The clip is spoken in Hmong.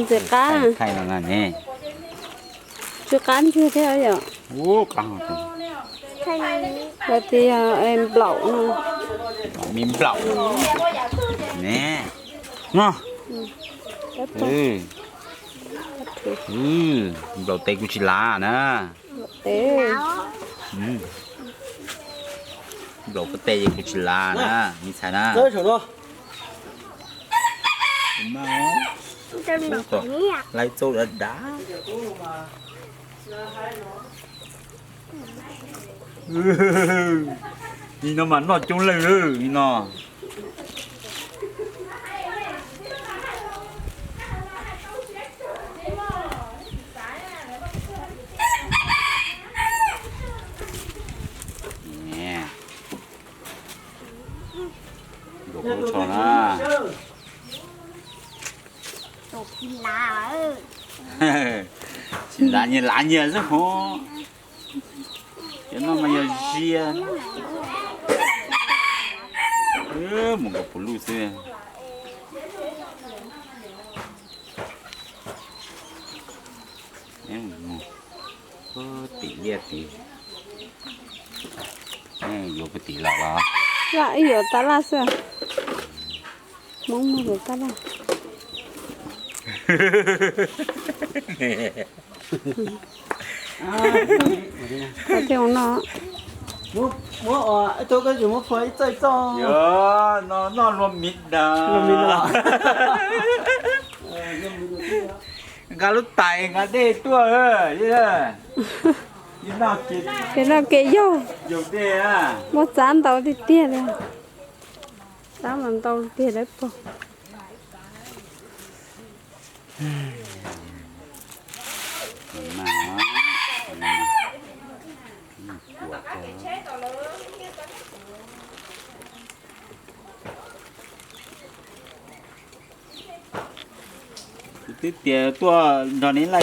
Ntxim qab. Thaij no ne. Tsw qab ntswg thiab yom. Ub, qab. Lawv tias nplaum no. Me nplaum. Ne. No. Nplaum tes kuv tsis lav na. Nplaum tes kuv tsis lav na, me ntxhais na. Laiv txauj dav dav. Nim no mas noj coob leej nim no. Luam kub tsho na. Tsis lav nyias lav nyias xwb hov. Cov no mas yog zia. Mus nkaus puv luj xwb. Tim liaj tim. Yuav puag tim los los. Ib yuav tab laj xwb. Hmoob muag yuav tab laj. Tej no. Muab, muab, ib tug koj yuav muab phua ib txoj ib txoj. Yog, no noj luag miv dag. Nqa lub tais nqa dej tuaj. Kev noj kev yaug. Muaj txab ntau tiag tiag li. Txab mas ntau tiag lawm pog. Kuv twb tias tuaj nrog neb laij